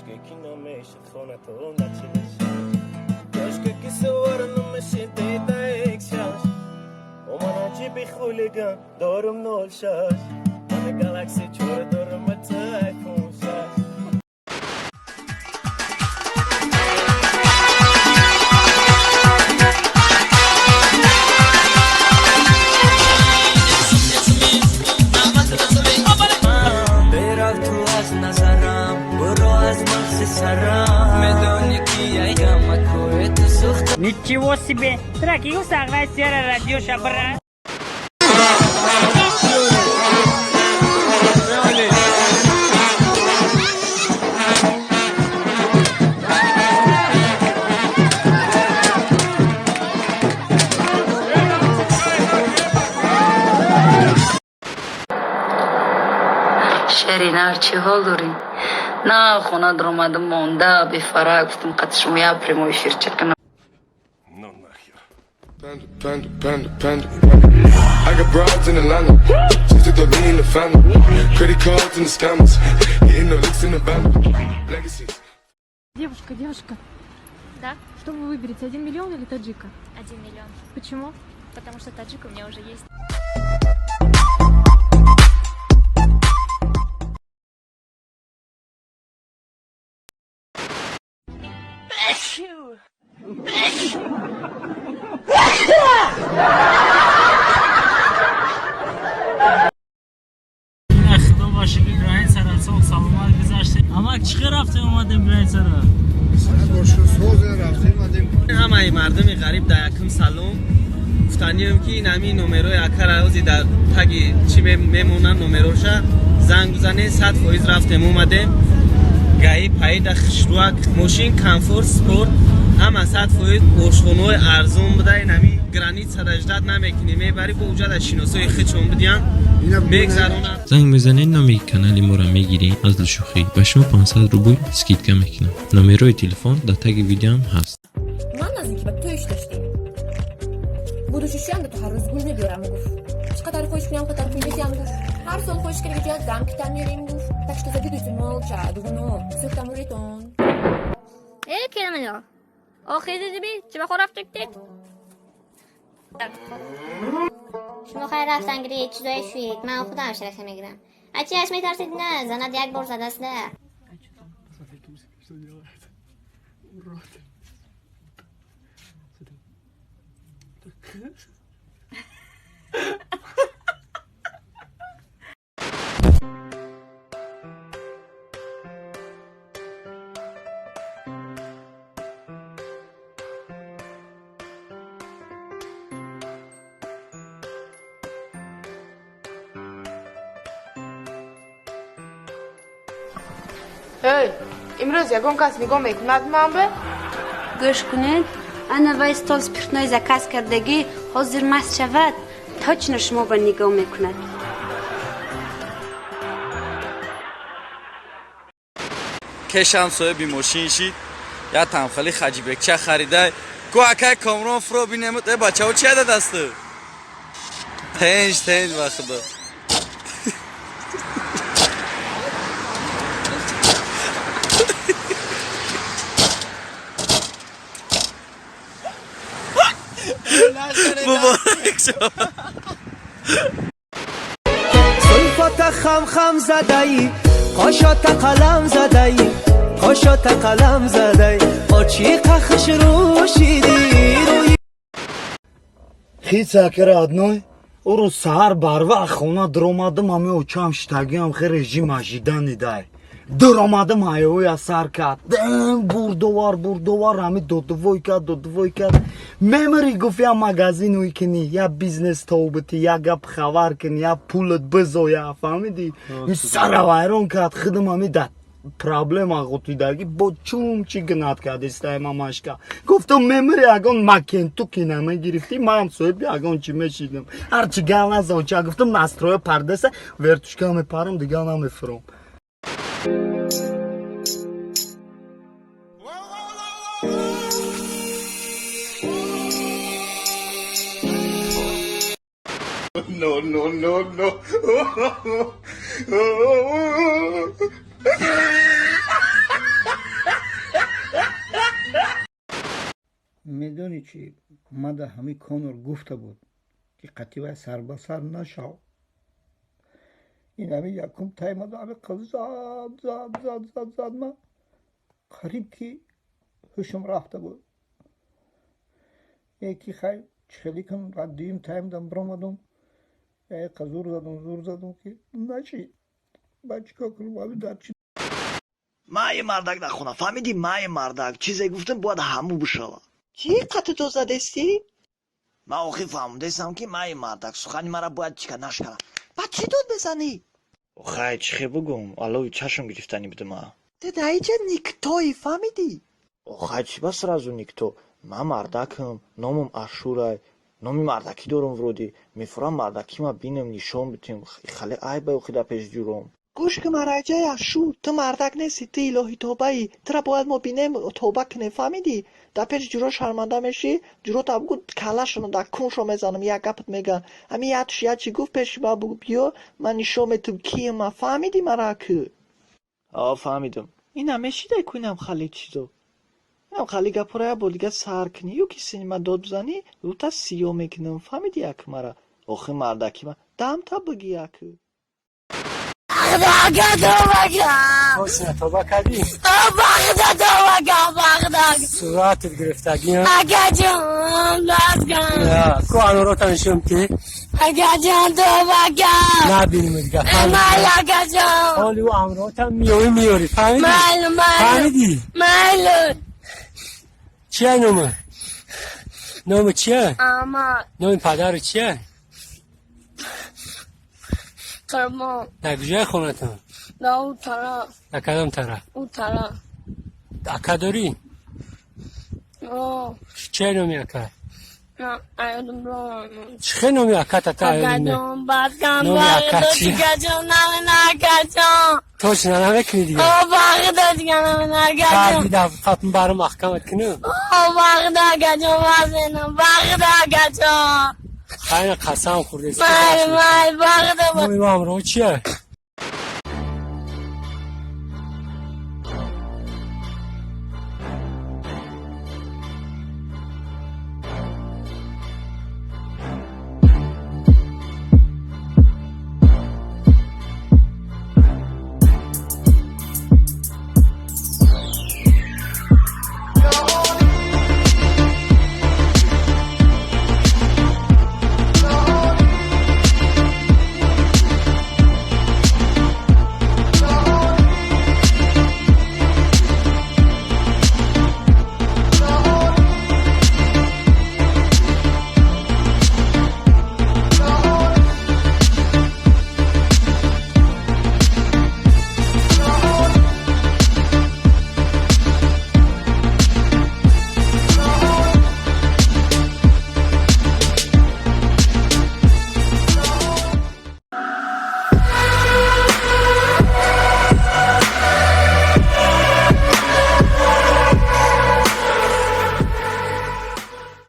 Кошки намешад хонатон дар 46. Кошки ки сувор намешид дида як шаш. Оман аҷиби хулиган дорум 06. Мана Галакси 4 дорум айфон 6. Берав ту аз назарам, буро аз мағзи сарам, медонӣ ки ягамакое ту сӯхта. Ничего себе! Тракию согласие радио шабра. Шеринар, чӣ ҳол дорӣ? На хона даромадам, монда бефара, гуфтам қати шумо як прямой эфирча кунам. Ну нахер. Panda, panda, panda, panda. I got broads in Atlanta. Just to throw me in the family. Credit cards and the scammers. Hitting the licks in the van. Legacies. Девушка, девушка. Да? Что вы выберете, 1 миллион или таджика? 1 миллион. Почему? Потому что таджик у меня уже есть. Худо ба шукр, граница ра соғ саломат гузаштем. Амак, чӣ хел рафтем омадем граница ра? Ҳамаи мардуми ғариб дар якум салом гуфтанием, ки ин ҳамин номерои акара ҳози дар таги чӣ мемонанд, номероша занг бизанед, 100% рафтем омадем. Гаи паида хушрӯак, мошин комфорт, спорт, ҳама 100%, ошхонаҳои арзон буда. Ин ҳамин граница ждать намекунӣ, мебарӣ бо уҷада, шиносои хичон бидиҳанд, мегзаронанд. Занг мезанед, номи канали моро мегирӣ, аз шӯхӣ ба шумо 500 рубл скидка мекунам. Номерои телефон дар таги видеоам ҳаст. Ман наздики ба тӯйш доштем. Буду шишиам то ҳар рӯз гул мебиёрам, гуфт. Чӣ қадар хоҳиш кунам, қадар пул медиҳам, гуфт. Ҳар сол хоҳиш кардем, ҷоят замки меорем, гуфт. Так что завидуйте молча, дугуно, сӯхтамуритон. Э, келмино. Охири диби, чӣ ба хор рафтед? Шумо хайр рафтан гиред, чизое шӯед, ман худам шараха мегирам. А чи аш метарсед? На занад, як бор задаст да. Что делает? Урод. Смотри. Так. Эй, имрӯз ягон кас нигоҳ мекунад ман бе? Гӯш кунед, ана вай стол спиртной заказ кардагӣ, ҳозир маст шавад, точно шумо ба нигоҳ мекунад. Кешам соҳиби мошин шид, як тамхали хаҷибекча харида ку. Акай Комрон фуро бинемуд. Э, бачаҳо, чи ада дасту тенҷ тенҷ, ба худо. Муборак шуд. Зулфота хам хам задаӣ, қошота қалам задаӣ, қошота қалам задаӣ, очиқа хушрӯ шидӣ рӯи. Хица ки родной, ӯ рӯз саҳар барвақт хона дуромадам, ҳами очам штагиам хе режим ожидания дай. Дуромадам, ҳайҳоя сар кард. Дем бурдовар, бурдовар, ҳами додувой кард, додувой кард. Мемири, гуфт, я магазин уй кунӣ, я бизнес тобити, я гап хабар кунӣ, я пулат бизоя, фаҳмидӣ? Сара вайрон кард, худам ҳами да проблема ғутидагӣ бо чум чӣ гинат кардистай мамашка. Гуфтам, мемири, ягон макентуки намегирифтӣ, ман соҳиби ягон чӣ мешидам. Ҳарчи гал назоча, гуфтам, настроя пардеса, вертушка мепарам, дигар намефурам. No, no, no, no. Медонӣ чӣ, мада ҳами Конор гуфта буд, ки қативай сар ба сар нашав. Ин ҳами якум таймада ҳами зад, зад, зад, зад, зад, ма қариб ки ҳушам рафта буд. Яки хай чихелӣ кун, дуюм таймдам биромадум, яқа зур задум, зур задум, ки нашид. Ба чикор кунам, ҳами дар чи. Мае мардак дар хона, фаҳмидӣ? Мае мардак чизе гуфтам, бояд ҳаму бишава. Чӣ қати ту задестӣ? Ман охир фаҳмидестам, ки мае мардак сухани мара бояд чика нашкара. Ба чӣ дод мезанӣ? Хай, чӣ хел бугум, алови чашм гирифтанӣ будима. Ту дар инҷа никто и, фаҳмидӣ? Хай, чӣ ба сразу никто? Ман мардакам, номам Ашурай, номи мардакӣ дорам. Вроде мефурам мардакима бинам, нишон битем. Хале айба охи дар пеши ҷуром. Гӯш кун, мараҷаи Ашур, ту мардак нестӣ, ту илоҳи тобаӣ. Тура бояд мо бинем, тоба кунем, фаҳмидӣ? Дар пеши ҷуро шарманда мешӣ. Ҷурота бугӯ, каллашоно дар куншо мезанам, як гапат мегӯян. Ҳами ятш ячи гуфт, пеши ба бугӯ, биё, ман нишон метум, кием ман, фаҳмидӣ мара ку? О, фаҳмидам. Ина мешидай ку, инам хали чизо, инам хали гапҳоро як бор дига сар кунӣ ё ки сини ман дод бизанӣ, рута сиёҳ мекунам, фаҳмидӣ як мара? Охи мардаки ман дамта бигӣ як. Точно тоба кардӣ? Бахда тоба кам, бахда. Суратат гирифтагӣ? Акаҷон, дастгам. Ку анорота нишон ки. Акаҷон, тоба кам. Набинем дига. Майли, акаҷон. Ҳоли ӯ амрота миёӣ, меёрӣ, фаҳмидӣ? Майли, майли. Фаҳмидӣ? Майли. Чия нома? Номи чия? Аҳмад. Номи падару чия? Қурбон. Дар куҷои хонатон? Дар ӯ тараф. Дар кадом тараф? Ӯ тараф. Ака дорӣ? О. Чия номи ака? На, аёдам биром. Чӣ хел номи аката та аёдам? Акаҷон, бадкам. Номи ака чия? Акаҷон, намена, акаҷон. Точно намекунӣ дига? О, бахда дига намена, акаҷон. Баъди дафъатон баро маҳкамат кунам. О, бахда, акаҷон, вазенам, бахда, акаҷон. Хайна, қасам хӯрдест. Майли, майли, бахда. Номи амро чия?